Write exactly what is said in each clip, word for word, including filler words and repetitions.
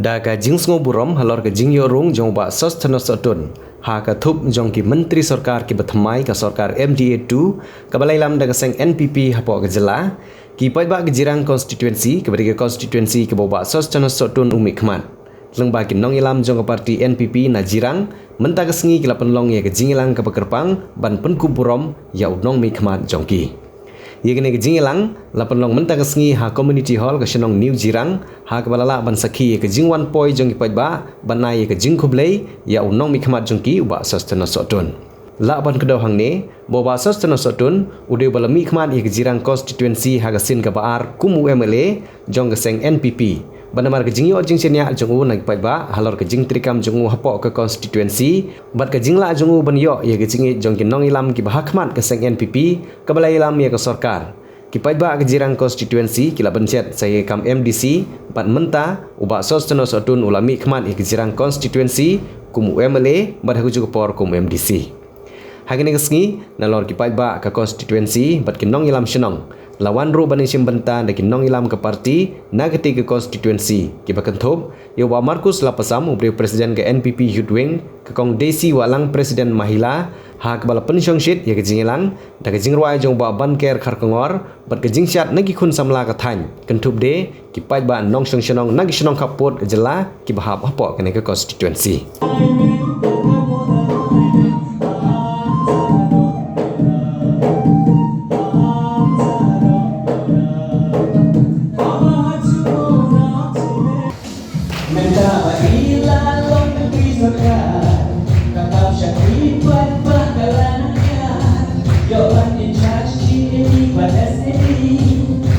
Da ka jingsngewburom halor ka jingïoh rung jong u Bah Sosthenes Sohtun ha ka thup jong ki myntri sorkar kiba thymmai ka sorkar M D A two kaba la ïalam da ka seng N P P hapoh ka jylla, ki paidbah ka Jirang constituency kaba dei ka constituency kaba u Bah Sosthenes Sohtun u mihkhmat, lyngba ki nongïalam jong ka party N P P na Jirang, mynta ka sngi ki la pynlong ïa ka jingïalang kaba kyrpang ban pynkup burom ïa u nongmihkhmat jong ki. Ïa kane ka jingïalang la pynlong mynta ka sngi ha Community Hall ka shnong New Jirang, ha kaba la lah ban sakhi ïa ka jingwan poi jong ki paidbah ban ai ïa ka jingkhublei ïa u nongmihkhmat jong ki u Bah Sosthenes Sohtun. Lah ban kdew hangne ba u Bah Sosthenes Sohtun u dei uba la mihkhmat ïa ka Jirang constituency ha ka sien kaba ar kum u M L A jong ka seng N P P, bad namar ka jingïoh jingshaniah jong u na ki paidbah halor ka jingtreikam jong u hapoh ka constituency bad ka jinglah jong u ban ïoh ïa ka jingïeit jong ki nongïalam kiba ha khmat ka seng N P P kaba la ïalam ïa ka sorkar, ki paidbah ka Jirang constituency ki la bynshet sa ïa ka kam M D C, bad mynta u Bah Sosthenes Sohtun u la mihkhmat ïa ka Jirang constituency kum u M L A bad ha kajuh ka por kum u M D C. Ha kane ka sngi, nalor ki paidbah ka constituency bad ki nongïalam shnong, la wan ruh ban ïashim bynta da ki nongïalam ka party na katei ka constituency, kiba kynthup ïa u Bah Marcus Lapasam, u briew president ka N P P Youth Wing, ka Kong Daisy Wahlang, president Mahila, ha kaba la pynshongshit ïa ka jingïalang da ka jingrwai jong u Bah Banker Kharkongor bad ka jingshad na ki khun samla ka thaiñ, kynthup de ki paidbah nongshong shnong na ki shnong khappud ka jylla kiba hap hapoh kane ka constituency. Mynta ba i la long myntri sorkar, ka kam shakri pat ba ka la nang ïa. Ïoh ban in charge G A E bad S A E,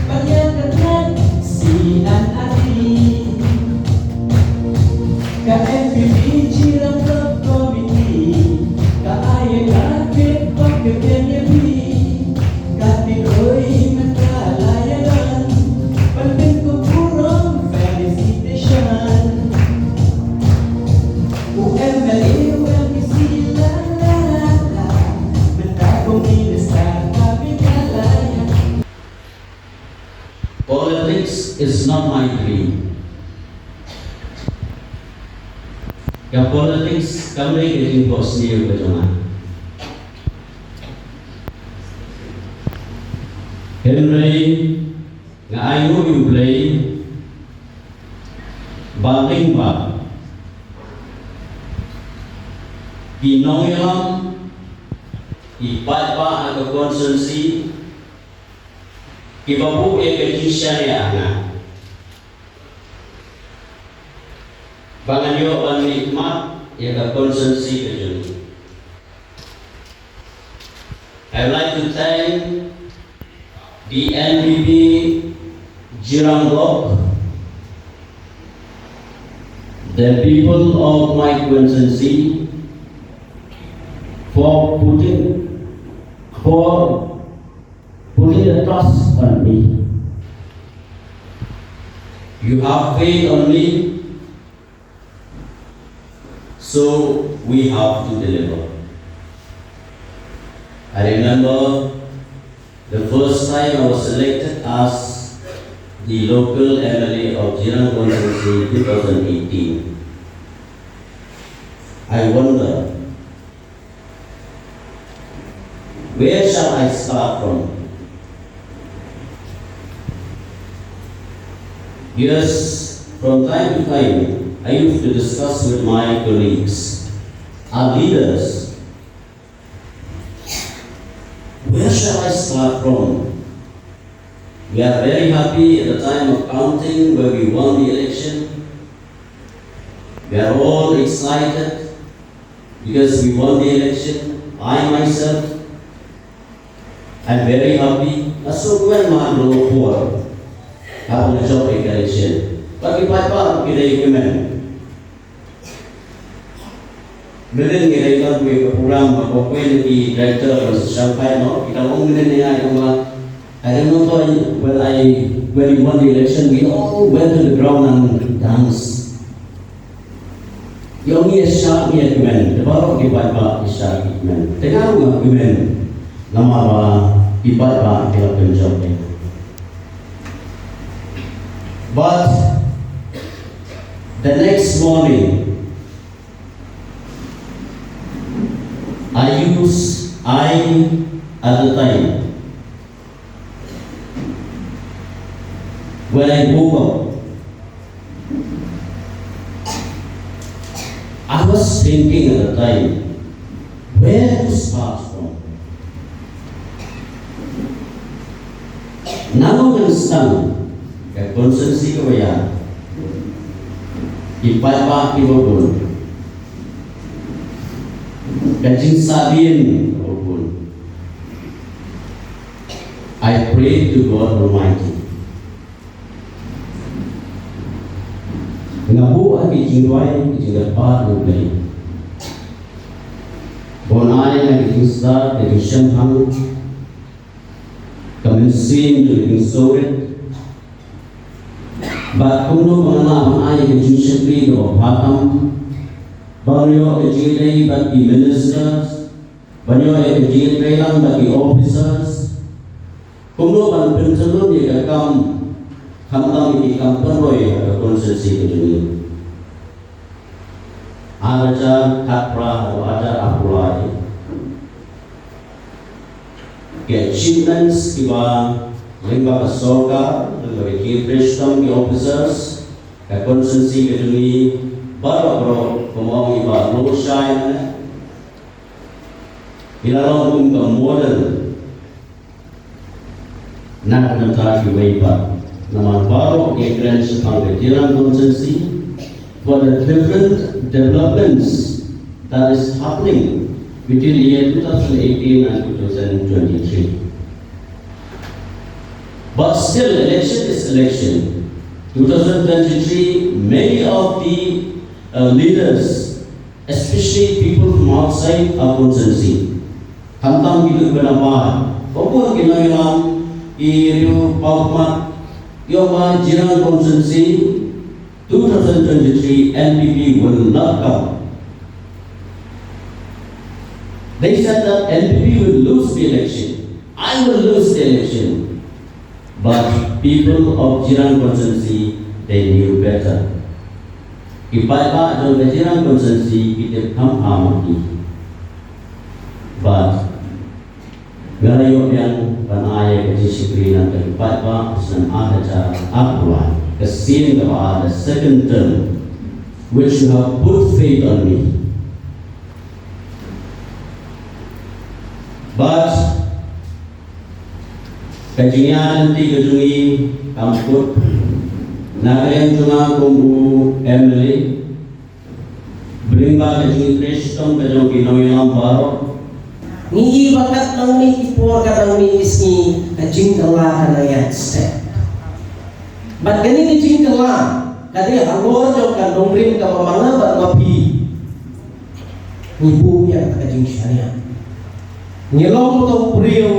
ban ïa ka tnat C and R D. Ka N P P Jirang Block Committee ka ai ïa ka kit ban ka N P P. Ka tynroi mynta la ïalam, ban pynkup burom, felicitation. U M L A u M P C la la la, mynta u minister ka bit la la ïa. Politics is not my dream. Ka politics kam dei ka jingphohsniew ka jong nga. Hynrei nga ainguh ïa U Blei ba lyngba ki nongïalam, ki paidbah ha ka constituency, kiba buh ïa ka jingshaniah ha nga ba ngan ïoh ban mihkhmat ïa ka constituency ka jong ngi. I'd like to thank the N P P Jirang Block, the people of my constituency, for putting, for putting the trust on me. You have faith on me, so we have to deliver. I remember the first time I was selected as the local M L A of Jirang constituency in two thousand eighteen. I wonder, where shall I start from? Yes, from time to time, I used to discuss with my colleagues, our leaders, where shall I start from? We are very happy at the time of counting where we won the election. We are all excited because we won the election. I myself, I'm very happy. Nga sngewkmen ma nga la por ha ka jop election. Ba ki paidbah ki dei kmen. Mynnin ngi dei tang kawei ka program ba ko kawei na ki director ba sngewsih paid, no, kita ong mynnin ïa nga, ong ba, I remember when I, when we won the election, we all went to the ground and dance. Ïa ngi ïa shah ngi ïa kmen, te baroh ki paidbah ki shah ki kmen. Te nga ruh nga kmen namar ba ki paidbah ki la pynjop ïa. But The next morning, I use I at the time when I woke up. I was thinking at the time, where to start from? Nangno kan sdang ka constituency ka ba ïa ki paidbah ki ba bun, ka jingsahdien ka ba bun. I prayed to God Almighty. Nga buh ha ki jingduwai ki jingkyrpad ïa U Blei. Ban ai ïa nga ka jingstad, ka jingshemphang, ka mynsiem jong ka jingsngewrit. Bad kumno ba ngan lah ban ai ïa ka jingshakri kaba bha tam, ban ïoh ka jingïadei bad ki ministers, ban ïoh ïa ka jingïatreilang bad ki officers. Kumno ban pyntylun ïa ka kam, khamtam ïa ki kam pynroi ha ka constituency ka jong ngi. Ar hajar khatphra haduh ar hajar arphew lai, ki achievements kiba lyngba ka sorkar, lyngba ki jingïatrei shitom ki officers, ka constituency ka jong ngi baroh baroh, kumba ong i Bah Longshai, ngi la long kum ka model na ka bynta kiwei pat. Namar baroh ki kren shaphang ka Jirang constituency for the different developments that is happening between the year two thousand eighteen and two thousand twenty-three. But still, election is election. Two thousand twenty-three, many of the uh, leaders, especially people from outside our constituency, khamtam ki duk ba na bar, ba bun ki nongïalam, ki riew paw khmat, ki ong ba Jirang constituency, two thousand twenty-three N P P will not come. They said that N P P will lose the election. I will lose the election. But people of Jirang constituency, they knew better. Ki paidbah jong ka Jirang constituency ki tip kham kham ïa ki. But nga la ïoh biang ban ai ïa ka jingshakri na ka paidbah ha u snem ar hajar arphew lai, ka sien kaba ar, the second term, which you have put faith on me. But ka jingïaid lynti ka jong ngi kam kut. Na ka liang jong nga kum u M L A, bad lyngba ka jingtrei shitom ka jong ki nongïalam baroh, ngi i ba kat nang mih ki por, kat nang mih ki sngi, ka jingkylla ka nang ïaid step. Bad kane ka jingkylla ka dei halor jong ka nongrim kaba ma nga bad ma phi. Ngi buh ïa ka jingshaniah. Ngi long to briew,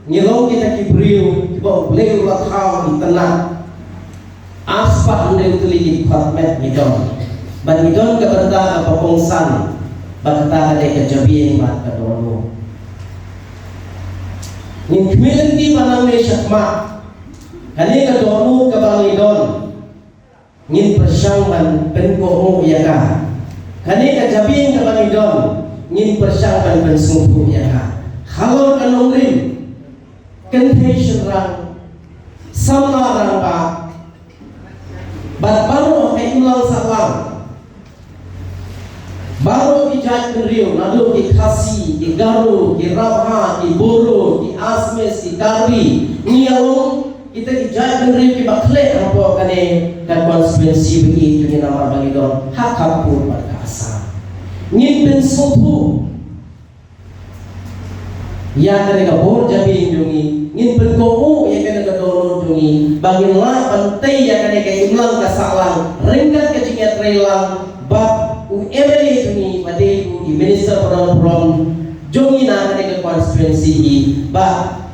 ngi long kita ki briew kiba U Blei u la thaw, itynnad. Ar spah hynriew tylli ki department ngi don. Bad ngi don ka bynta kaba kongsan, bad kata ka dei ka jabieng bad ka dohnud. Ngin khmih lynti ba nangne shakhmat, kane ka dohnud kaba ngi don, ngin pyrshang ban pynkohnguh ïa ka. Kane ka jabieng kaba ngi don, ngin pyrshang ban pynsngewthuh ïa ka. Halor ka nongrim, kynthei shynrang, samla rangbah, bad baroh ka imlang sahlang. Baroh ki jaitbynriew, naduh ki Khasi, ki Garo, ki Rabha, ki Boro, ki Assamese, ki Karbi, ngi ïa long kita ki jaitbynriew kiba khleh hapoh kane ka constituency ba ïeit jong ngi, namar ba ngi don ha khappud bad ka Assam. Ngin pynsngewthuh ïa kane ka bor jabieng jong ngi, ngin pynkohnguh ïa kane ka dohnud jong ngi, ba ngin lah ban tei ïa kane ka imlang ka sahlang ryngkat ka jingïatreilang bad u M L A jong ngi, ba dei u i minister ba don burom jong ngi na kane ka constituency hi, ba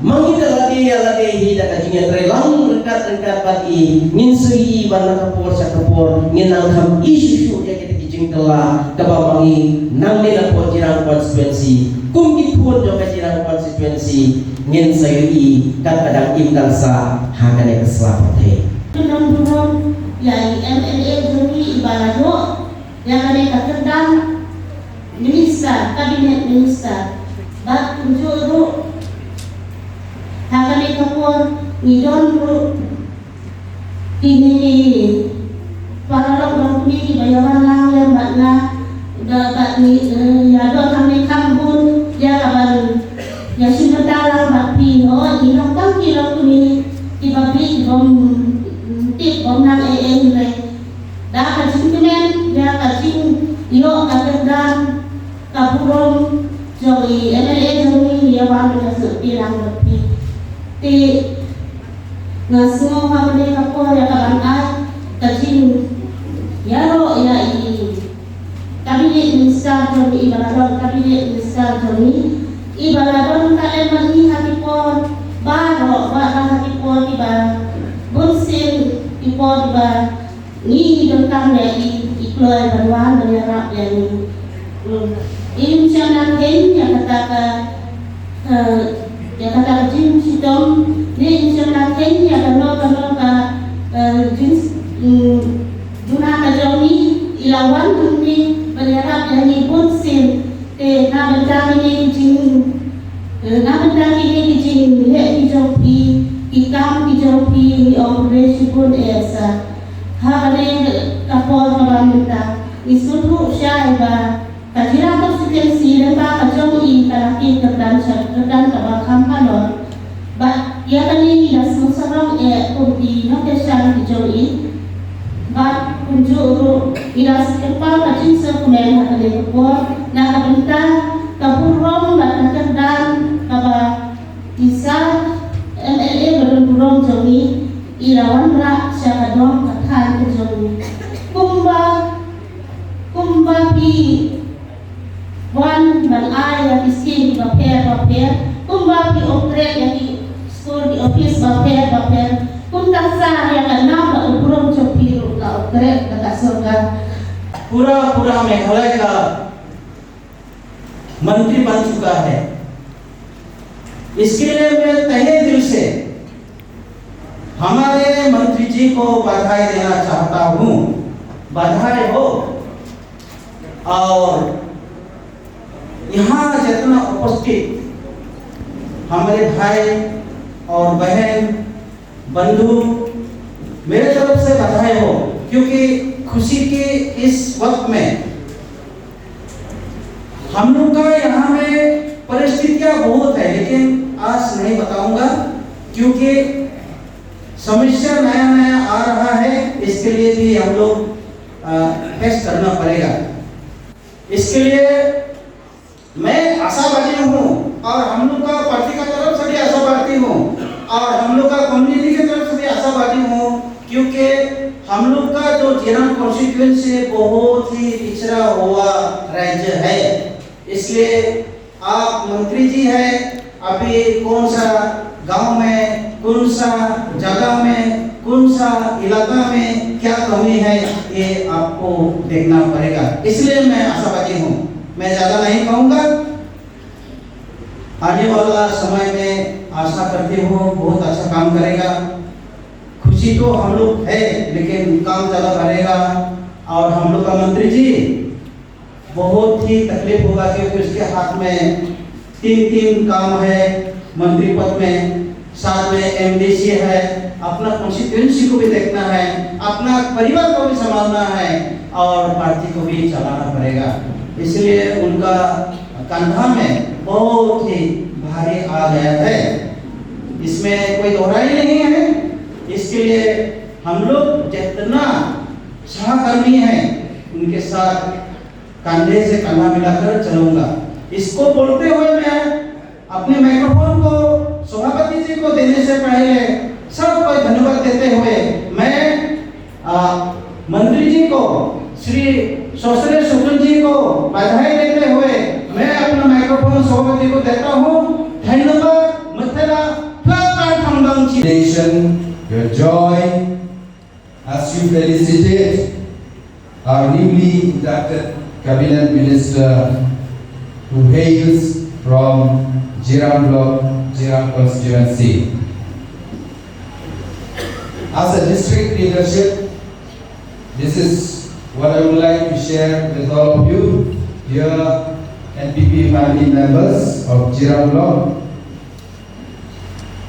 ma ngi da lade ïa lade hi da ka jingïatreilang ryngkat ryngkat bad i, ngin sa ïohi ba na ka por sha ka por ngin nang kham ïohi shuh shuh ïa kane ka jingkylla kaba ma ngi nangne napoh Jirang constituency, kum ki khun jong ka Jirang constituency, ngin sa ïohi kat ka dang im dang sah ha kane ka sla pyrthei. Nongburom ïa i M L A jong ngi i Bah ïa kane ka kyrdan minister, cabinet minister. Bad kumjuh ruh ha kane ka por ngi don ruh kine ki paralok longkmie kiba ïa wan lang lem bad nga, da bad ngi, eh, ïa don hangne kham bun ïa kaban ïa sngewbha lang bad phi. Hooid, ngi long tang ki longkmie kiba phi bym tip bym nang ei ei hynrei da ka jingkmen ïa ka jingïoh ka kyrdan ka burom jong i M L A jong ngi, ïa wan ïa sngewbha lang bad phi. Te nga sngew ha kane ka por ïa kaban ai ka jingïaroh ïa i cabinet minister jong ngi, iba la don cabinet minister jong ngi, iba la don ka em ma ngi ha ki por baroh, bad ha ki por kiba bunsien, ki por kiba ngi, ngi donkam ïa i, i kloi ban wan ban ïarap ïa ngi. Hmm. Ngim shym la kheiñ ïa kata ka, eh, ïa kata ka jingshitom, ne ngim shym la kheiñ ïa kano kano ka, eh, jing, hmm, duna ka jong ngi, i la wan hangne ban ïarap ïa ngi bunsien. Te na bynta kine ki jing, eh, na bynta kine ki jingleh ki jong phi, ki kam ki jong phi, ngi ong khublei shibun eh sir. Ha kane ka por kaba mynta ngi sngewthuh shai ba ka Jirang constituency lyngba ka jong i ka la kyrdan sha kyrdan kaba kham halor. Bad ïa kane ngi la sngewsarong eh kum ki nongkyrshan ki jong i. Bad kumjuh ruh ngi la sngewthuh ka jingsngewkmen ha kane ka por na ka bynta ka burom bad ka kyrdan kaba i Sir M L A ba don burom jong ngi i la wanrah sha ka dong ka thaiñ ka jong ngi. Kumba, kumba phi wan ban ai ïa ki skim bapher bapher, kumba phi operate ïa ki skul ki office bapher bapher, kumta sa ïa ka nam bad ka burom jong phi ruh la operate da ka sorkar. पूरा पूरा मेघालय का मंत्री बन चुका है। इसके लिए मैं तहे दिल से हमारे मंत्री जी को बधाई देना चाहता हूँ। बधाई हो। और यहाँ जितना उपस्थित हमारे भाई और बहन, बंधु, मेरे तरफ से बधाई हो, क्योंकि खुशी के इस वक्त में हम लोग का यहाँ में परिस्थितियाँ बहुत है, लेकिन आज नहीं बताऊंगा, क्योंकि समस्या नया नया आ रहा है, इसके लिए भी हम लोग, अ, फेस करना पड़ेगा। इसके लिए मैं आशावादी हूँ और हम लोग का पार्टी का तरफ से भी आशावादी हूँ और हम लोग का कम्युनिटी की तरफ से भी आशावादी हूँ, क्योंकि हम लोग का जो जिरंग कॉन्स्टिट्यूएंसी बहुत ही पिछड़ा हुआ राज्य है। इसलिए आप मंत्री जी हैं, अभी कौन सा गांव में, कौन सा जगह में, कौन सा इलाका में क्या कमी है, ये आपको देखना पड़ेगा। इसलिए मैं आशावादी हूँ, मैं ज्यादा नहीं कहूँगा। आने वाला समय में आशा करती हूँ बहुत अच्छा काम करेगा। खुशी तो हम लोग है, लेकिन काम ज्यादा बढ़ेगा। और हम लोग का मंत्री जी बहुत ही तकलीफ होगा, क्योंकि उसके हाथ में तीन तीन काम है मंत्री पद में, साथ में एमडीसी है, अपना कॉन्स्टिट्यूएंसी को भी देखना है, अपना परिवार को भी संभालना है और पार्टी को भी चलाना पड़ेगा। इसलिए उनका कंधा में बहुत ही भारी आ गया है, इसमें कोई दोहराई नहीं है। इसके लिए हम लोग जितना सहकर्मी हैं, उनके साथ कंधे से कंधा मिलाकर चलूंगा। इसको बोलते हुए मैं अपने माइक्रोफोन को सभापति जी को देने से पहले सबको धन्यवाद देते हुए मैं, आ, मंत्री जी को, श्री सौसरे सुकुन जी को बधाई देते हुए मैं अपना माइक्रोफोन सभापति को देता हूँ। धन्यवाद। मथेला प्लाकार्ड थंगदंग ची। Nation, your joy, as you felicitate our newly inducted cabinet minister who hails from Jirang Block, Jirang constituency. As a district leadership, this is What I would like to share with all of you, dear N P P family members of Jirang Block,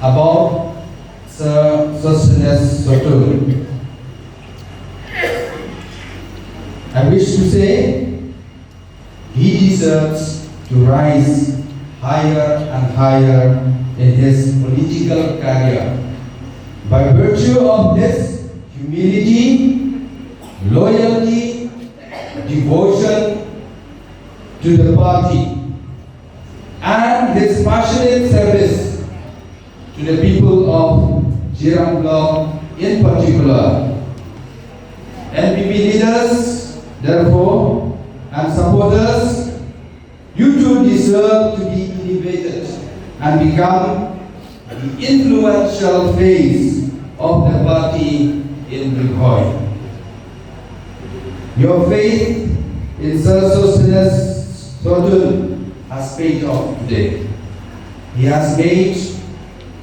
about Sir Sosthenes Sohtun. I wish to say he deserves to rise higher and higher in his political career by virtue of his humility, loyalty, devotion to the party, and his passionate service to the people of Jirang Block in particular. N P P leaders, therefore, and supporters, you too deserve to be elevated and become the influential face of the party in Ri Bhoi. Your faith in Sir Sosthenes Sohtun has paid off today. He has made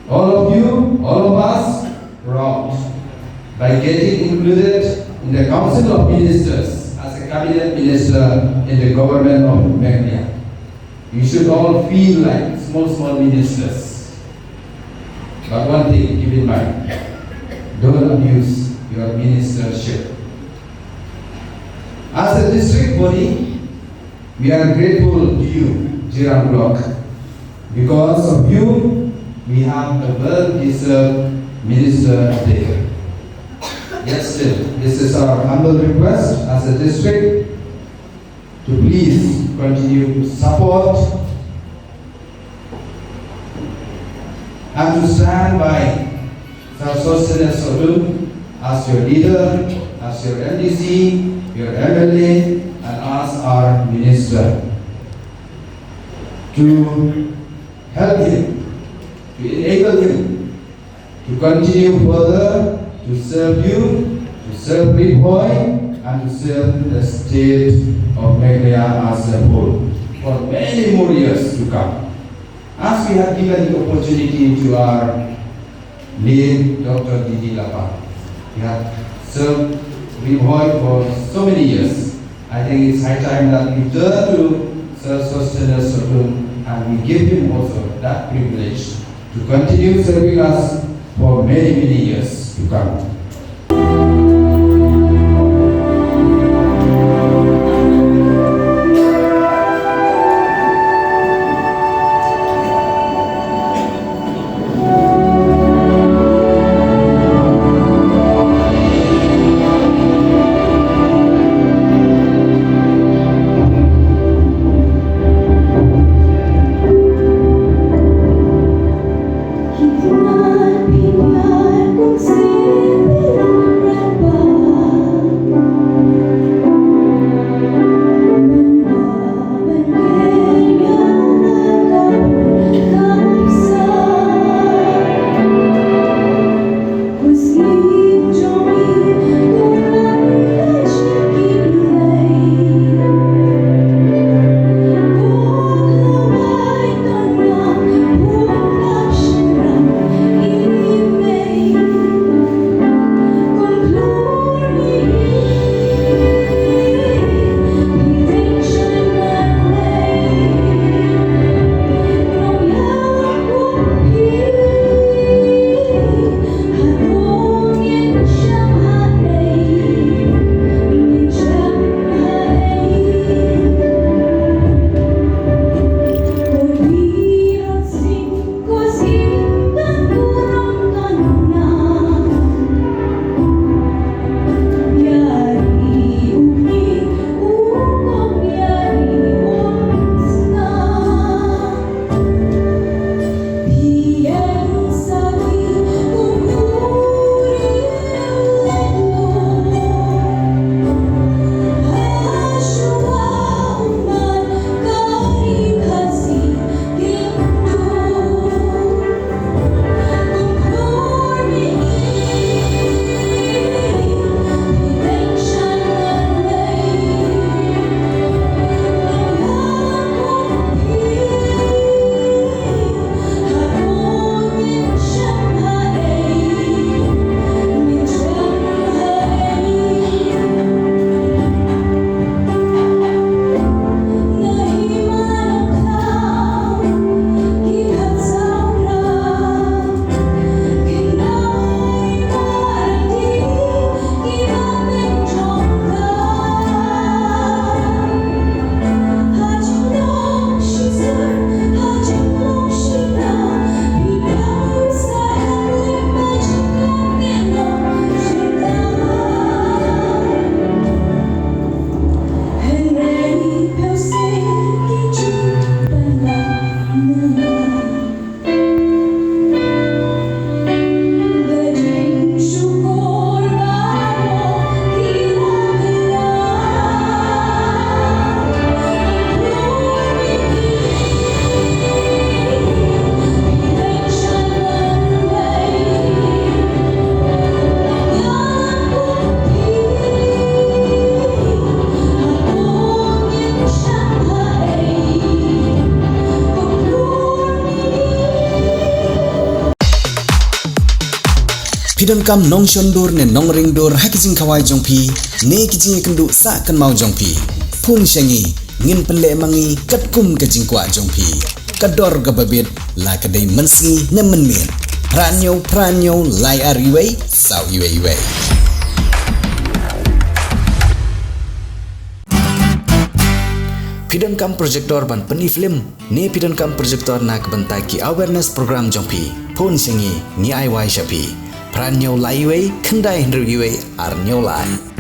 all of you, all of us, proud by getting included in the Council of Ministers as a cabinet minister in the government of Meghalaya. You should all feel like small, small ministers. But one thing, keep in mind, don't abuse your ministership. As a district body, we are grateful to you, Jirang Block. Because of you, we have a well-deserved minister there. Yet still, this is our humble request as a district to please continue to support and to stand by Sir Sosthenes Sohtun as your leader, as your M D C, your M L A, and as our minister, to help him, to enable him to continue further to serve you, to serve Ri Bhoi, and to serve the state of Meghalaya as a whole for many more years to come. As we have given the opportunity to our late Doctor D D Lapang, he had served Ri Bhoi for so many years. I think it's high time that we turn to Sir Sosthenes Sohtun and we give him also that privilege to continue serving us for many, many years to come. Phi donkam nongshon dur ne nongring dur ha ki jingkhawai jong phi ne ki jingïakynduh sah kynmaw jong phi, phone sha ngi, ngin pynleh ma ngi katkum ka jingkwah jong phi. Ka dor kaba bit, la ka dei mynsngi ne mynmiet. Phra hynñiew phra hynñiew lai ar wei saw wei wei. Phi donkam projector ban pyni film ne phi donkam projector na ka bynta ki awareness program jong phi, phone sha ngi, ngi ai wai sha phi. Phra hynñiew lai wei khyndai hynriew wei ar hynñiew lai.